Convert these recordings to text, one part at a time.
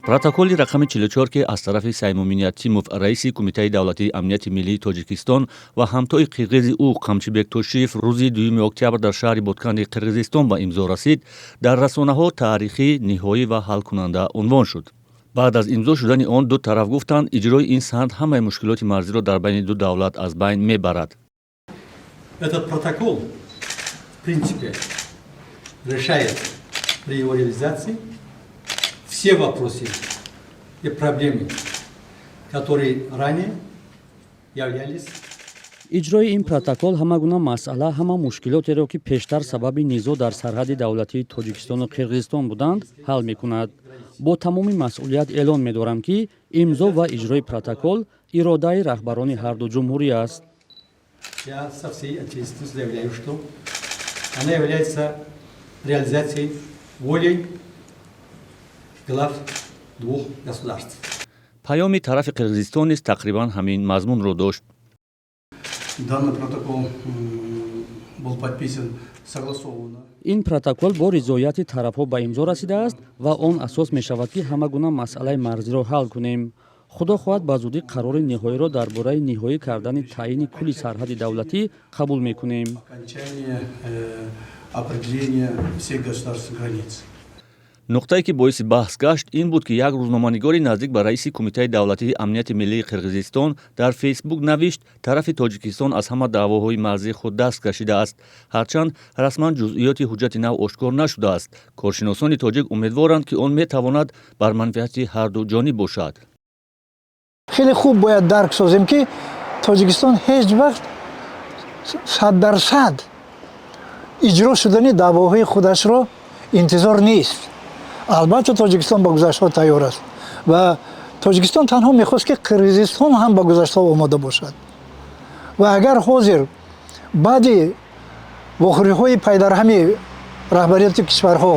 Протоколи рақами 44, ки аз тарафи Саймумин Ятимов, раиси Кумитаи давлатии амнияти миллии Тоҷикистон, ва ҳамтои қирғизи ӯ Қамчибек Тошиев рӯзи 2 октябр дар шаҳри Ботканди Қирғизистон ба имзо расид, дар расонаҳо таърихӣ, ниҳоӣ ва ҳалкунанда унвон шуд. Баъд аз имзо шудани он ду тараф гуфтанд, иҷрои ин санад ҳамаи мушкилоти марзиро дар байни ду давлат аз байн мебарад. Этот протокол, в принципе, решает при его реализации все вопросы и проблемы, которые ранее являлись Иҷрои ин протокол ҳама гуна масъала, ҳама мушкилотеро, ки пештар сабаби низоъ дар сарҳади давлатии Тоҷикистону Қирғизистон буданд, ҳал мекунад. Бо тамоми масъулият эълон медорам, ки имзо ва иҷрои протокол иродаи раҳбарони ҳарду ҷумҳурӣ аст. Я со всей ответственностью заявляю, что она является реализацией воли глав двух государств. Паёми тарафи Қирғизистон низ тақрибан ҳамин мазмунро дошт. Данный протокол был подписан согласованно. Ин протокол бо ризояти тарафҳо ба имзо расидааст ва он асос мешавад, ки ҳама гуна масъалаи марзиро ҳал кунем. Худо хоҳад, ба зудӣ қарори ниҳоиро дар бораи ниҳоӣ кардани таъйини кулли сарҳади давлатӣ қабул мекунем. Окончание определения всех государственных границ. Нуқтае, ки боиси баҳс гашт, ин буд, ки як рӯзноманигори наздик ба раиси Кумитаи давлатии амнияти миллии Қирғизистон дар Фейсбук навишт, тарафи Тоҷикистон аз ҳама даъвоҳои марзии худ даст кашидааст. Ҳарчанд расман ҷузъиёти ҳуҷҷати нав ошкор нашудааст, коршиносони тоҷик умедворанд, ки он метавонад бар манфиати ҳарду ҷониб бошад. Хеле хуб бояд дарк созем, ки Тоҷикистон ҳеҷ вақт 100% иҷро шудани даъвоҳои худашро интизор нест. Албатта, Тоҷикистон ба гузаштҳо тайёр аст ва Тоҷикистон танҳо мехост, ки Қирғизистон ҳам ба гузаштҳо омода бошад. Ва агар ҳозир баъди вохӯриҳои пайдарҳами раҳбарияти кишварҳо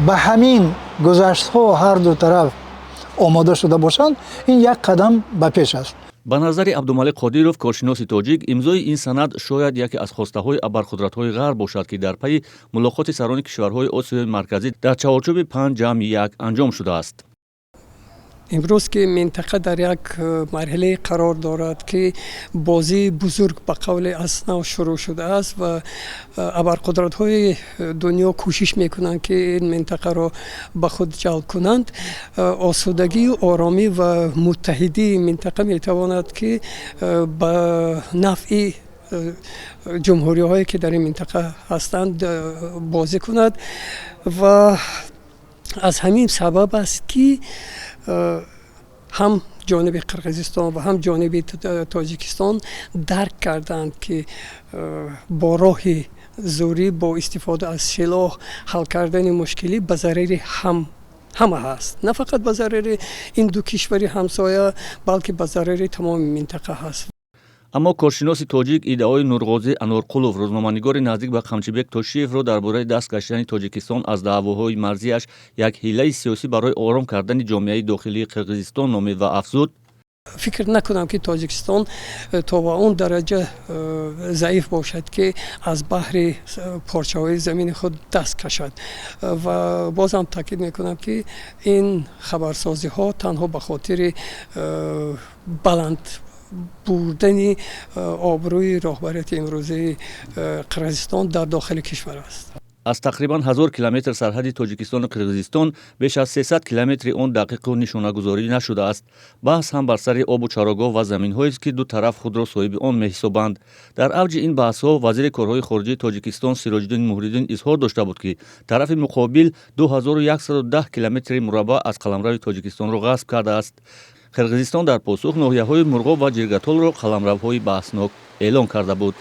ба ҳамин гузаштҳо ҳарду тараф омода шуда бошанд, ин як қадам ба пеш аст. Ба назари Абдумалик Қодиров, коршиноси тоҷик, имзои ин санад шояд яке аз хостаҳои абарқудратҳои ғарб бошад, ки дар пайи мулоқоти сарони кишварҳои Осиёи Марказӣ дар чаҳорчӯби 5+1 анҷом шудааст. Имрӯз ки минтақа дар як марҳилае қарор дорад, ки бозии бузург ба қавле аз нав шурӯъ шудааст ва абарқудратҳои дунё кӯшиш мекунанд, ки ин минтақаро ба худ ҷалб кунанд, осудагию оромӣ ва муттаҳидии минтақа метавонад, ки ба нафъи ҷумҳуриҳое, ки дар ин минтақа ҳастанд, бозӣ кунад. Ва аз ҳамин сабаб аст, ки ҳам ҷониби Қирғизистон ва ҳам ҷониби Тоҷикистон дарк карданд, ки бо роҳи зӯрӣ, бо истифода аз силоҳ ҳал кардани мушкилӣ ба зарари ҳам ҳама ҳаст, на фақат ба зарари ин ду кишвари ҳамсоя, балки ба зарари тамоми минтақа ҳаст. Аммо коршиноси тоҷик иддаои Нурғозӣ Анорқулов, рӯзноманигори наздик ба Қамчибек Тошиевро, дар бораи даст кашидани Тоҷикистон аз даъвоҳои марзиаш як ҳилаи сиёсӣ барои ором кардани ҷомеаи дохилии Қирғизистон номид ва афзуд: Фикр накунам, ки Тоҷикистон то ба он дараҷа заиф бошад, ки аз баҳри порчаҳои замини худ даст кашад. Ва бозам таъкид мекунам, ки ин хабарсозиҳо танҳо ба хотири баланд бурдани обрӯи роҳбарияти имрӯзаи Қирғизистон дар дохили кишвар аст. Аз тақрибан 1000 километр сарҳади Тоҷикистону Қирғизистон беш аз 300 километри он дақиқу нишонагузорӣ нашудааст. Баҳс ҳам бар сари обу чарогоҳ ва заминҳоест, ки ду тараф худро соҳиби он меҳисобанд. Дар авҷи ин баҳсҳо вазири корҳои хориҷии Тоҷикистон Сироҷиддин Муҳриддин изҳор дошта буд, ки тарафи муқобил 2110 километри мураббаъ аз қаламрави Тоҷикистонро ғасб кардааст. Қирғизистон дар посух ноҳияҳои Мурғоб ва Ҷиргатолро қаламравҳои баҳснок эълон карда буд.